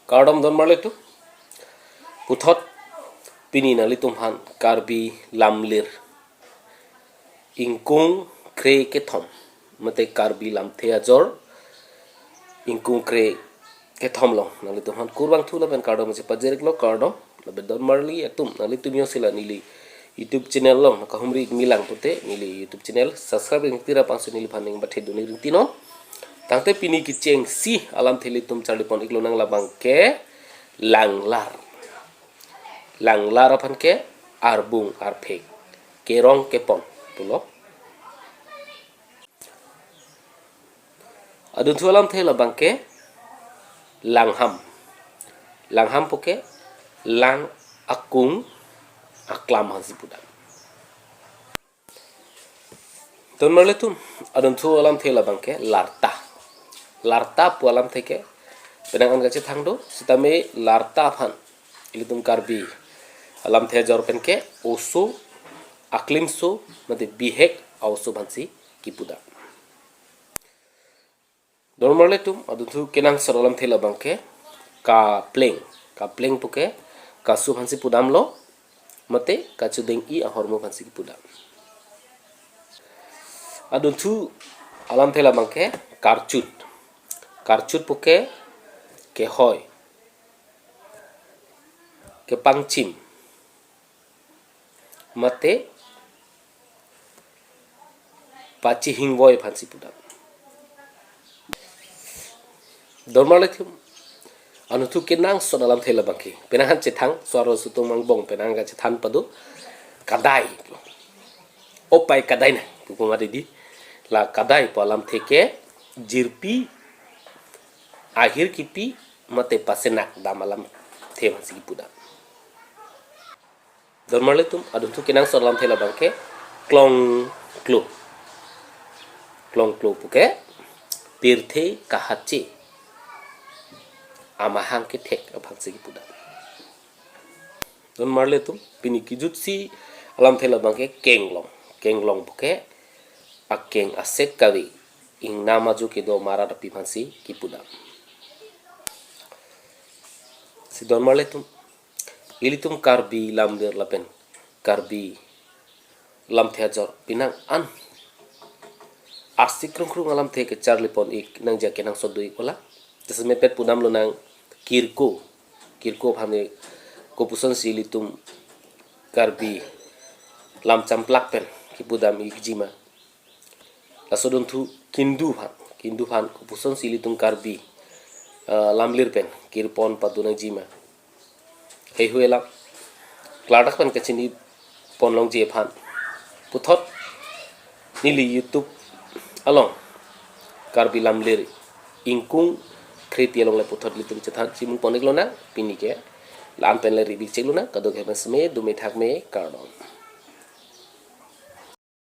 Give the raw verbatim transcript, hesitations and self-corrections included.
Kardom don marli atum. Puthot pini nanglitum aphan Karbi lamlir ingkung kre kethom mate Karbi lamthe ajor ingkung kre kethom along nanglitum aphan kurvangthu lapen kardom si pajirlo, kardom. Lapen don marli atum, nanglitum jongsi la neli YouTube channel along kahumri ik milang pute neli YouTube channel subscribe ring tira pangsi neliphan ning bathe dun ring tinon. Tangte pini kechengsi alamthe ilitum charlipon iklonang labang ke langlar. Langlar aphan ke arbung arphek, kerong kepon pulo. Adunthu alamthe labang ke langham. Langham puke lang akung aklam aphansi pudam. Don marli atum, adunthu alamthe labang ke larta. Larta pu alamthe ke penang an kachethang do, sitame larta aphan ilitum Karbi alamthe ajor pen ke oso, aklimso mate bihek a-oso aphansi kipudam. Don marli atum, adunthu kenangsot alamthe labang ke kapleng. Kapleng puke kasu aphansi pudamlo mate kachudeng-i ahormu aphansi kipudam. Adunthu alamthe labang ke karchut. Karchut puke kehoi, kepangchim mate pachihingvoi aphansi pudam. Don marli atum, adunthu kenangsot alamthe labang ke penang an chethang, so-arlo atum angbong penang an kachethan pado, kadai. Opai kadai na pupu mati di. La kadai pu alamthe ke jirpi, ahir kipi mate pasenak dam alamthe aphansi kipudam. Don marli atum, adunthu kenangsot alamthe labang ke klongklo. Klongklo puke pirthe kahache, amahang kethek aphansi kipudam. Don marli atum, pini kejutsi alamthe labang ke kenglong. Kenglong puke akeng asek kave, ingnam ajo kedo marat api aphansi kipudam. Si don marli atum, ilitum Karbi lamlir lapen Karbi lamthe ajor penang an arsik krungkrung alamthe kecharlipon ik nangji akenangsot do ik ola. Jasemet pet pudamlonang kirko. Kirko aphan ke kopusonsi ilitum Karbi lam champlak pen kipudam ikji ma. Laso adunthu kindu aphan, kindu aphan kopusonsi ilitum Karbi, eh, lamlir pen kirpon padu nangji ma. Heihui alam klardak pen kachini pon longji aphan puthot neli YouTube along Karbi lamlir ingkung kre-eti along le puthot ilitum chethan chimung pon iklonang, pini ke la-an pen le ri bik chek lonang, kadokave pen seme dome thakme, kardom.